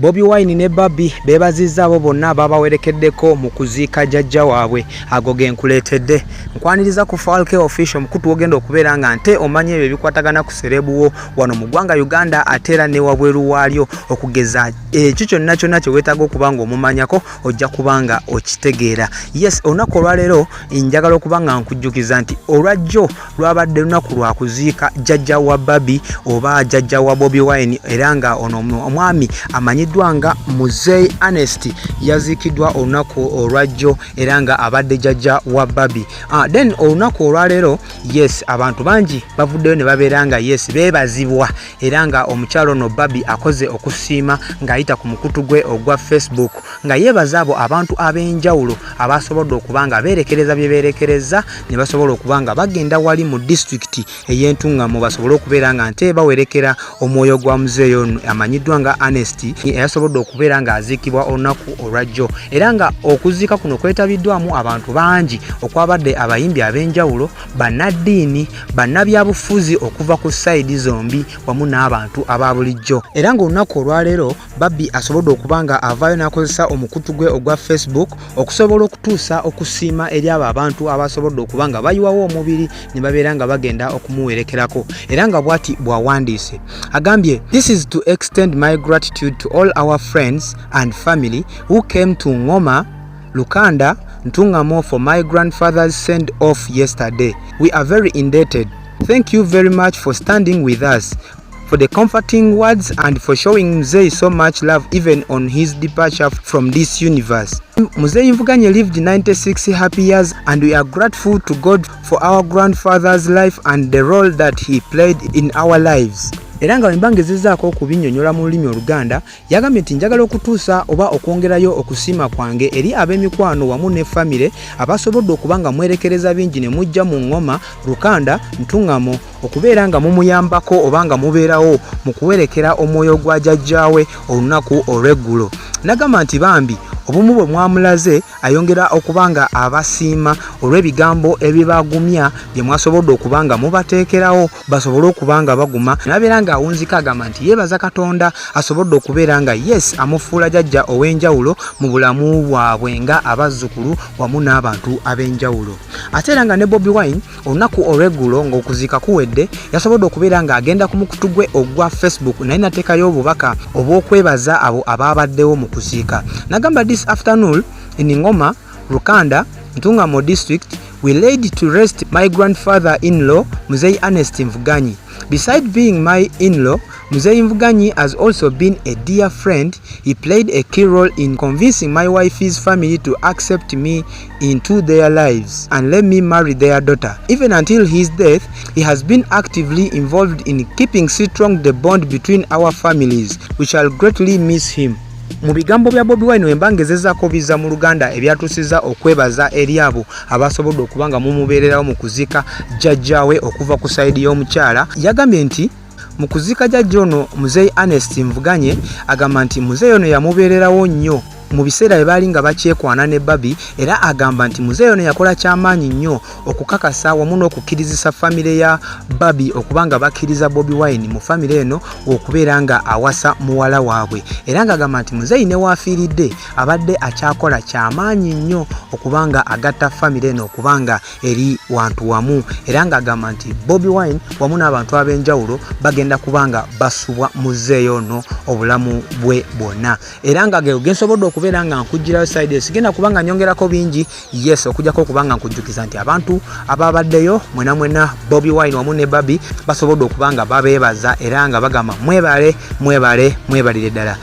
Bobi Wine ne Barbie beebazizza abo bonna ababawerekeddeko mu kuziika jjajja waabwe. Ago ge nkuleetedde. Nkwaniriza ku Falke Official, mukutu wogenda okubeera nga nte omanya ebyo ebikwatagana ku serebu wo wano mu ggwanga Uganda ate era ne wabweru waalyo, okugeza ekyo kyonna kyonna kye weetaaga okuba nga omumanyako ojja kuba nga okitegeera. Yes, olunaku olwaleero njagala okuba nga nkujjukiza nti olwajjo lwabadde lunaku lwa kuziika jjajja wa Barbie oba jjajja wa Bobi Wine, era nga ono omwami amanyiddwa nga Muzei Ernest yaziikiddwa olunaku olwajjo era nga abadde jjajja wa Barbie. Then olunaku olwaleero, yes, abantu bangi bavuddeyo ne babeera nga, yes, beebazibwa, era nga omukyalo ono Barbie akoze okusiima ng'ayita ku mukutu gwe ogwa Facebook nga yeebaza abo abantu ab'enjawulo abasobodde okuba nga beerekereza bye beerekereza ne basobola okuba nga bagenda wali mu disitulikiti ey'Entungamo basobole okubeera nga nte bawerekera omwoyo gwa muzeeyi ono amanyiddwa nga Ernest eyasobodde okubeera ng'aziikibwa olunaku olwajjo. Era nga okuziika kuno kwetabiddwamu abantu bangi okwabadde abayimbi ab'enjawulo, bannaddiini, bannabyabufuzi okuva ku side zombi wamu n'abantu aba bulijjo. Era ng'olunaku olwaleero Barbie asobodde okuba nga avaayo n'akozesa omukutu gwe ogwa Facebook okusobola okutuusa okusiima eri abo abantu abasobodde okuba nga bayiwawo omubiri ne babeera nga bagenda okumuwerekerako. Era nga bw'ati bw'awandiise, agambye, "This is to extend my gratitude to all our friends and family who came to Ngoma, Lukanda, Ntungamo for my grandfather's send off yesterday. We are very indebted. Thank you very much for standing with us, for the comforting words and for showing Mzee so much love even on his departure from this universe. Mzee Mvuganye lived 96 happy years and we are grateful to God for our grandfather's life and the role that he played in our lives." Era nga bwemba ngezezzaako okubinnyonnyola mu lulimi Oluganda, yagambye nti njagala okutuusa oba okwongerayo okusiima kwange eri ab'emikwano wamu ne famire abasobodde okuba nga mwerekereza bingi ne mujja mu Ngoma, Lukanda, Ntuŋŋamo okubeera nga mumuyambako oba nga mubeerawo mu kuwerekera omwoyo gwa jjajjaawe olunaku olw'eggulo. Nagamba nti bambi obumu bwe mwamulaze, ayongera okuba nga abasiima olw'ebigambo ebibagumya bye mwasobodde okuba nga mubateekerawo basobole okuba nga baguma. Nabeera nga awunzika, agamba nti yeebaza Katonda asobodde okubeera nga, yes, amufuula jjajja ow'enjawulo mu bulamu bwabwe nga abazzukulu wamu n'abantu ab'enjawulo. Ate era nga ne Bobi Wine olunaku olw'eggulo ng'okuziika kuwedde yasobodde okubeera ng'agenda ku mukutu gwe ogwa Facebook naye nateekayo obubaka obw'okwebaza abo abaabaddewo mu kuziika. Nagamba, "This afternoon in Ngoma, Lukanda, Ntungamo District, we laid to rest my grandfather-in-law, Mzee Ernest Mvuganyi. Beside being my in-law, Mzee Mvuganyi has also been a dear friend. He played a key role in convincing my wife's family to accept me into their lives and let me marry their daughter. Even until his death, he has been actively involved in keeping strong the bond between our families. We shall greatly miss him." Mu bigambo bya Bobi Wine wemba ngezezaako bizza mu Luganda ebyatuusiza okwebaza eri abo abasobodde okuba nga mumubeererawo mu kuziika jjajjaawe okuva ku side y'omukyala, yagambye nti mu kuziika jjajja ono Muzeeyi Ernest Nvuganye, agamba nti muzeeyi ono yamubeererawo nnyo mu biseera bye baali nga bakyekwana ne Barbie. Era agamba nti muzeeyi ono yakola kyamaanyi nnyo okukakasa wamu n'okukkirizisa famire ya Barbie okuba nga bakkiriza Bobi Wine mu famire eno okubeera nga awasa muwala waabwe. Era ng'agamba nti muzeeyi ne waafiiridde abadde akyakola kyamaanyi nnyo okuba nga agatta famire eno okuba nga eri wantu wamu. Era ng'agamba nti Bobi Wine wamu n'abantu ab'enjawulo bagenda kuba nga basubwa muzeeyi ono obulamu bwe bwonna. Era nga ge gensobodde okubeera nga nkugirayo side, sigenda kuba nga nyongerako bingi, yes, okujjako okuba nga nkujjukiza nti abantu ababaddeyo mwena mwena, Bobi Wine wamu ne Barbie basobodde okuba nga babeebaza era nga bagamba mwebale, mwebale, mwebalire ddala.